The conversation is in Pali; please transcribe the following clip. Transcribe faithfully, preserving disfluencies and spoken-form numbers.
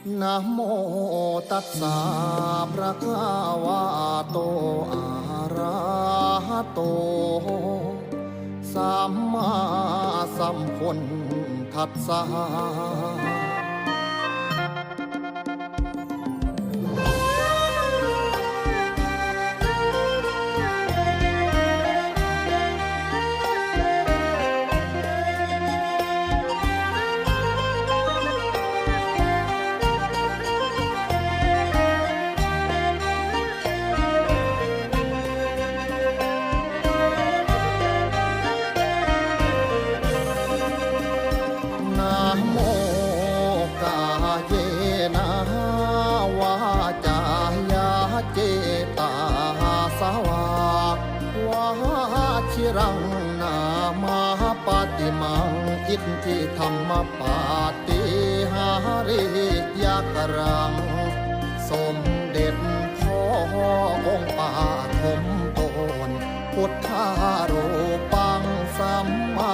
Namo tassa bhagavato arahato sammāsambuddhassa. Namo kāyena vācāya cetasā vā vajiraṃ nāma paṭimaṃ itthidaṃ mappatihariyakaraṃ. สมเด็จพ่อองค์ปฐมต้น พุทธารูปังสัมมา